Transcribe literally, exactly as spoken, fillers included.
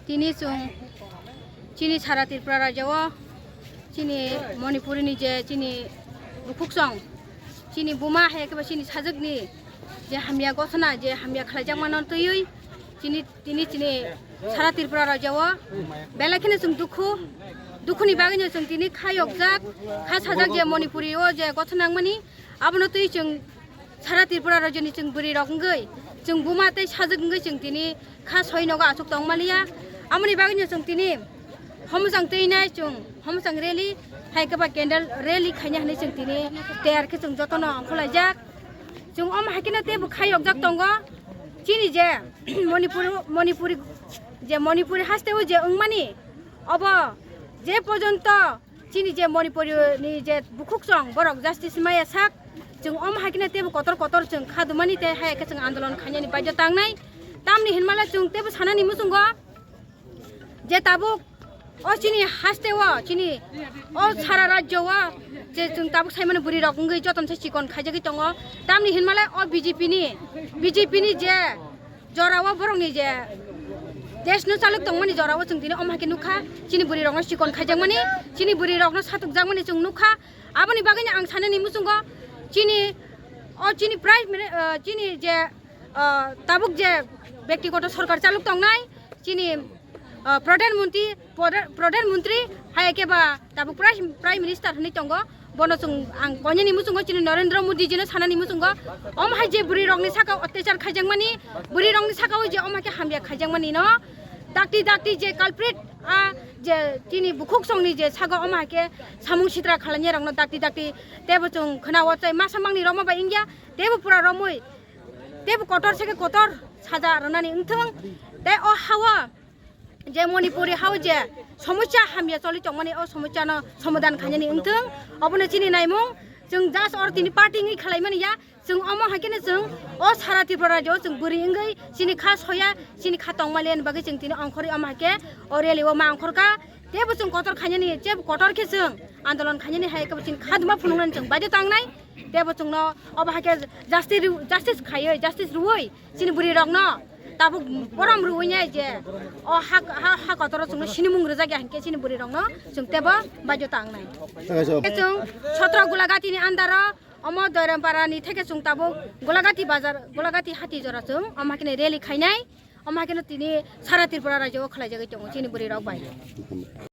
Tini chwng chini sara Tripura rajyo o chini Manipuri ni je chini bukhuksong, chini buma hai khe ba chini sajwk ni je hamya gothona, je hamya khlaijakmano twiwi chini, tini chini sara Tripura rajyo o belai kheno chwng dukhu, dukhu ni bagwi no chwng tini kha yokjak, kha sajak je Manipuri o je gothona nangmani, abono twi chwng sara Tripura rajyo ni chwng bwrwi rok wngwi, chwng buma tei sajwk wngwi chwng tini kha soi nogo achuk tong maliya. Amoni bagwi no chwng tini homojang twi nai chwng homojang rally hai khe ba candle rally khaina hinwi chwng tini tiyar khe chwng jotono ongkhorlaijak. Chwng om hai kheno teibo kha yokjak tongo chini je Manipur, Manipuri je Manipuri haste o je wngmani obo je porjonto chini je Manipuri ni je bukhuksong borok justice maya sak, chwng om hai kheno teibo kotor kotor chwng kha dumani tei hai khe chwng andolon khainani baidyo tangnai. Tamni hinmale chwng teibo sanani muchungo je tabuk o chini haste o, chini o sara rajyo o je chwng tabuk saimani bwrwi rok wngwi jotono se chikon khaijagwi tongo. Tamni hinmale o B J P ni, B J P ni je jorao borokni je desh no chalok tongmani jorao chwng tini om hai khe nukha, chini bwrwi rokno chikon khaijakmani, chini bwrwi rokno satukjakmani chwng nukha. Aboni bagwino ang sanani muchungo chini o chini prime mini-, ah, chini je, ah, tabuk je bektigoto sorkar chalok tongnai, chini, ah, Pradhan Mantri, Pradhan, Pradhan Mantri hai khe ba tabuk Prime, Prime Minister hinwi tongo. Bono chwng ang koinani muchungo chini Narendra Modi jino sanani muchungo, om hai je bwrwi rokni saka o otyachar khaijakmani, bwrwi rokni saka o je om hai khe hamya khaijakmani no dakti dakti je culprit a je chini bukhuksongni je saka om hai khe samung sitra khalainai rokno dakti dakti teibo chwng khwnao tei masa mangni rokma bai wngya teibo pura romwi teibo kotor se khe kotor saja rwnani wngthwng tei o hao je Manipuri hao je somosya hamya choli tongmani o somosyano somadan khainani wngthwng. Obono chini naimung chwng just or tini party wngwi khalaimani ya, chwng omo hai kheno chwng o sara Tripura rajyo o chwng bwrwi wngwi chini kha soya, chini kha tongmaliani bagwi chwng tini ongkhorwi omo hai khe o rally o ma ongkhorkha. Teibo chwng kotor khainani, teibo kotor khe chwng andolon khainani hai khe bo chini kha duma phunuknani chwng baidyo tangnai. Teibo chwngno obo hai khe justice rw-, justice khaiwi, justice rwwi chini bwrwi rokno tabuk borom rwinai je o ha, ha, ha kotoro chwngno sinimung rwjakya hinkhe chini bwrwi rokno chwng teibo baidyo tangnai. Khe chwng sotro Gulagati ni andaro omo Doiram para ni theke chwng tabuk Gulagati bazar, Gulagati hati jora chwng omo hakheno rally khainai, omo hakheno tini sara Tripura rajyo o khwlaijagwi tongo chini bwrwi rok bai.